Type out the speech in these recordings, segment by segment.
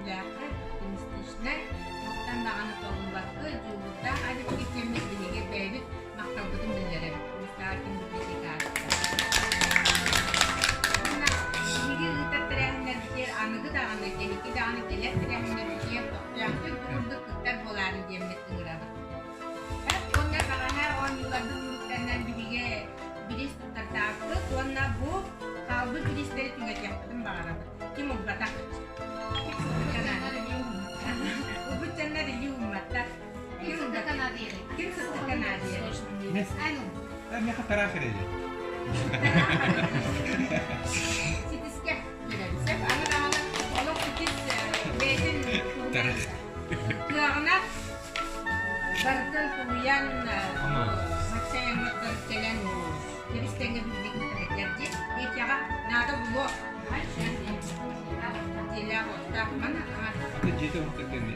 көрүүлээххит, оптимистичнай, туохтан даҕаны толлубакка, дьулуурдаах эбиккит диэммит биһиги бэйэбит махталбытын биллэрэбит. Мустаакин библиотекаҕа. Уонна биһиги ыытар тэрээһиннэрбитигэр аныгы даҕаны, кэнники даҕаны кэлэр тэрээһиннэрбитигэр көхтөөхтүк бу курдук кыттар буолаарын диэммит ыҥырабыт. Уонна бэҕэһээ оонньууларбыт түмүктэринэн биһиги бириис туттардаабыт уонна бу хаалбыт бириистэри түҥэтиэхпитин баҕарабыт. Ким ылбатах. Ылбыт дьоннор илии уумматтар. Ким Ким сыстыкка наадыйар? Миэхэ тараах эрэ Ситискэ киирэбит. Аны даҕаны олох ситис бэйэтин кыаҕынан барытын тулуйан Максимовтар кэлэн тэбис-тэҥҥэ биһиги кытта сылдьар дии. Петяҕа наада булуо. Дьиэлээх уоттаах маны Дьиэтэ уоттар кэнни.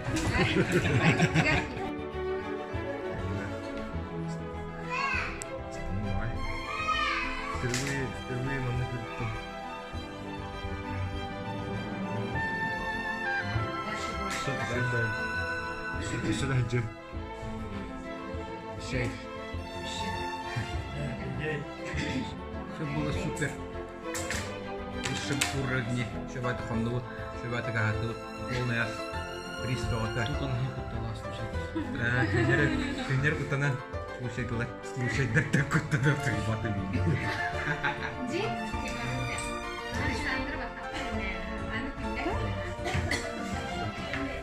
Впервые, впервые манна кыттым. Өссө да сылдьым. Шейх. Все было супер. Высшем уровне. Шөбаты хоннубут, шөбаты каһатыбыт. Полный ас. Приз тоҕото. Күннэр күннэр куттанан слушайдылар. Слушайдар да куттанар тыйбаты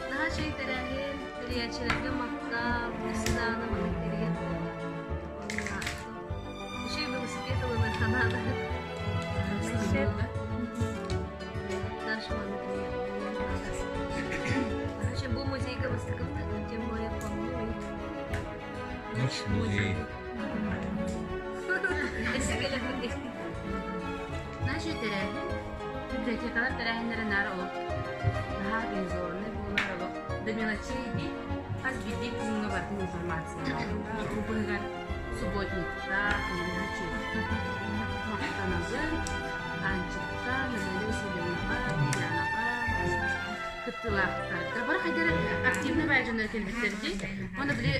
Наһаа үчүгэй тэрээһин, тэрийээччилэргэ махтал, өссө даҕаны маннык тэрийэр буоллар. Уонна үчүгэй велосипед ылыныахха наада. Дальше маннык Короче, бу музейга бастакы тем более помню. Наш музей. Наши тэрээһин библиотекалар тэрээһиннэрэ наар олох наһаа организованный буолар олох до мелочей дии хас биирдии пууҥҥа барытын информациялаах бу быһыгар субботниктаах махтанабын Аанчыкка, Наталья Васильевнаҕа, Татьянаҕа кыттыылаахтарга бары хайдары активно баар дьоннор кэлбиттэр дии уонна били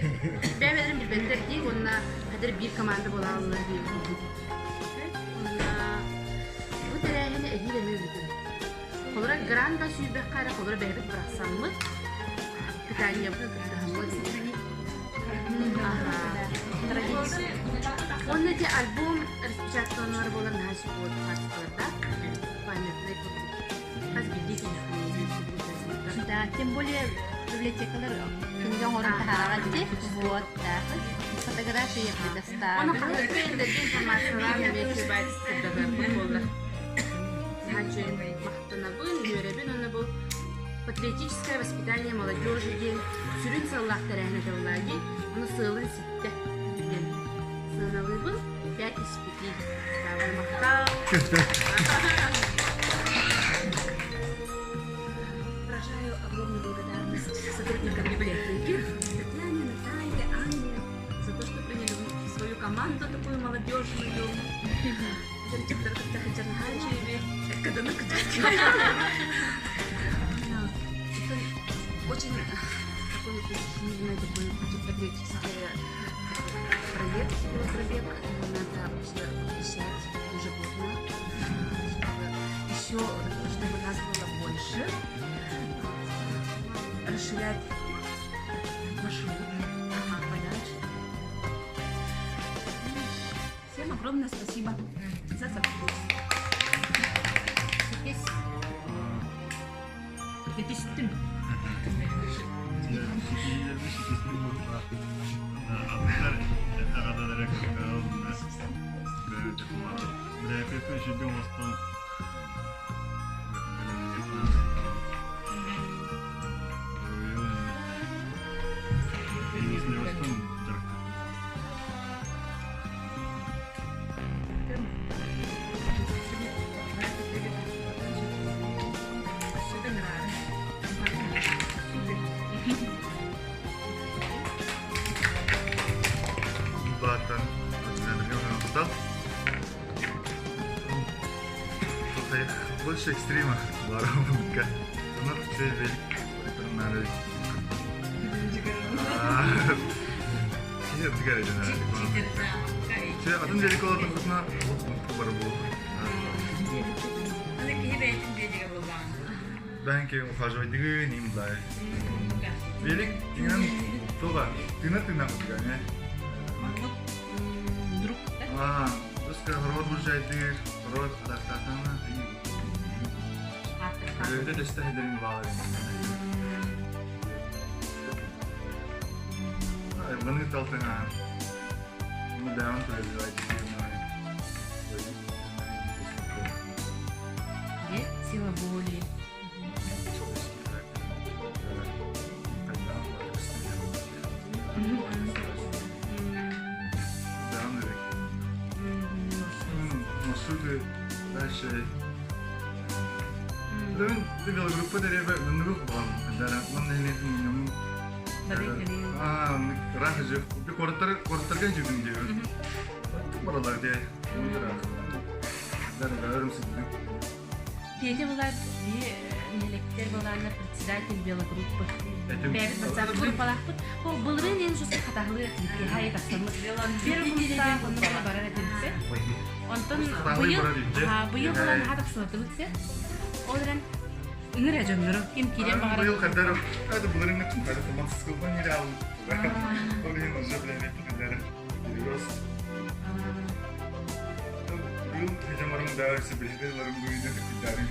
бэйэ-бэйэлэрин билбэттэр дии уонна хайдары биир команда буолааллар дии курдук уонна бу тэрээһини эһиил эмиэ ыытын холобура грант да сүүйбэххэ эрэ холобура бэйэбит бырахсаммыт питаниебытын кыттыһаммыт Уонна ити альбом распечаткаланар буолар наһаа сүбуот хаартыскалардаах памятный курдук хас биирдии киһиэхэ Да, тем более библиотекалар кинигэ оҥорон таһаараҕа дии. Вот, да. Фотографии предоставили. Оны хаһыат бэйэлэргэ информациялаах эмиэ сырдатарбыт буоллар. Наһаа махтанабын, үөрэбин уонна бу патриотическое воспитание молодежи диэн сүрүн сыаллаах тэрээһин этэ дии. Ону сыалын ситтэ диэн сыаналыыбын. 5 из 5. Махтал. Выражаю огромную благодарность сотрудникам библиотеки Татьяне, Наталье, Анне за то, что приняли в свою команду такую молодежную. Очень такой позитивный, такой патриотический проект, велопробег. Надо вообще освещать ежегодно, чтобы еще, чтобы нас было больше, расширять маршрут, ага, подальше. Всем огромное спасибо за сотрудничество. Ситистим. Бааттан Больше экстрима баар. Онор велик ветеринары. Киһи тигэр Че атын велик олордун кутуна бар бу. Аны киһи бэйэтин биэдигэ буллаҕын. Бән ки ухаживать дигин им дай. Велик тигинен тоға тына тына кутуга не. Друг, да? А, өскө хорват буржайдыр, хорват адактатана. Öyle destek ederim bağlı. Bunu taltana. Bunu devam Где сила воли? Devam edelim. Маршруты дальше. Dön велогруппа дереве мындык булган. Аа, рах жив. Би корттар корттарга жибин диyor. Баралар де. Дар гарым сидди. Петя была нелектер была на председатель велогруппы. Бэбит WhatsApp группалаахпыт. Ол былырыын эн жуска хатаһылыы этилбит. Хайы тахсаммыт. Первый курста онно бала барар этилбит. Онтон быйыл быйыл булан наһаа тахсыбатыбыт се. Ол эрэн ыҥыр дьоннору ким киирэн баҕарар. Быйыл хаддар это былырыын хаддар туман сыскылдан ире алым. Ол иһин уже билэн хаддар. Перерос. Быйыл хажамарым да сибилхе барым дуйда кытдарым.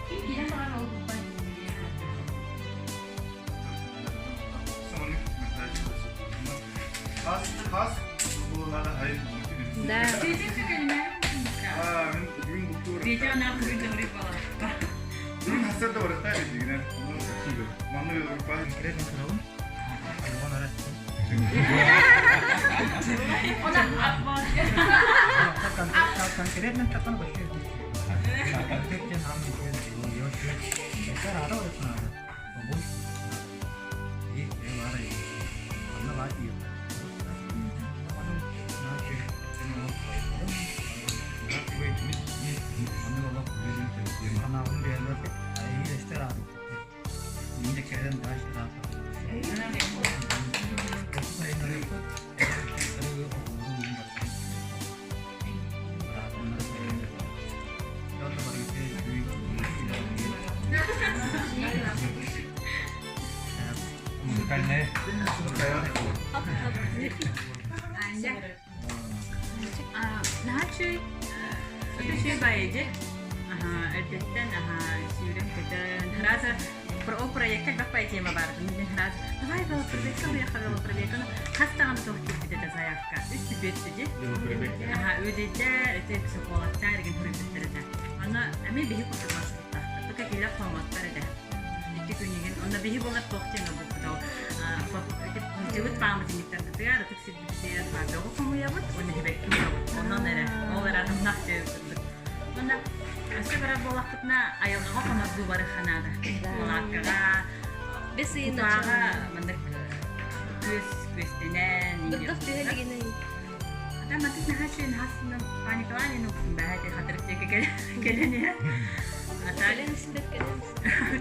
Ким киирэн баҕарар ол Хас хас булана хай. Да. Аа, мен бүгүн бултур. Петя она күрүн бала. Бүгүн хасар да барыта дигенен. Маны группа Конкретно сұралым. Айуан ара. Конкретно такон вообще. Конкретно нам не ара Бу. И эвара. Анна бати. Музыкальная. Наһаа үчүгэй баайы Аха, эрдэттэн аха сүүрэн көтөн сразу ол проекка баппай тема бар. Мен сразу давай велопробегка уехала велопробегка. Хас даҕаны туох киирбит этэ заявка. Үс түбүөттү Аха, үөдэйдэр, эти психологтар деген суруйбуттар этэ. Аны эми биһи курдук маршруттаахтар. Только килер хомоттар этэ. Икки күнүгүн. Онно биһи буолар туох диэн ылбыппыт ол. Сылдьыбыт пааматынньыктарбытыгар ытык сирбитигэр бөҕү хомуйабыт уонна сибэкки уурабыт. Онон эрэ, ол эрэ атыннах диэбит Уонна өссө барар буоллахпытына айылҕаҕа хонордуу барыахха наада. Балааккаҕа, Бес ыйын кутааҕа маннык күөс күөстэнэн Бырдах түһэ илигинэ Ата матык наһаа үчүгэй наһаа паникалаан ин уксун бэһэ ти хатырык диэки кэлэн иһэ. Ата кэлэн испэт кэлэн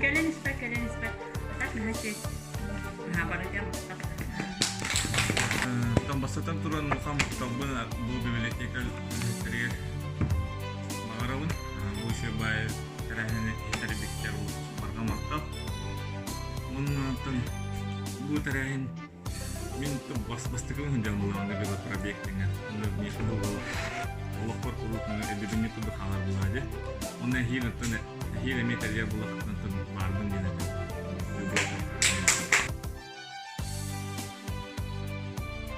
кэлэн испэт кэлэн испэт. Атак наһаа үчүгэй. Наһаа барытыа махтал. Бастатан туран улахан махталбын бу библиотека үлэһиттэригэр баҕарабын. Бу үчүгэй баай тэрээһини иһитэрбиккэ барҕа махтал. Оннуттан бу тэрээһин мин бас бастакы сылдьан булаҕын велопробег тэҥэ. Онно миэхэ да олохпор куруук өйдөбүнньүк курдук хаалар булаа дии. Онно эһиил оттон эһиил эмиэ тэрийэр булахтан баарбын диэн.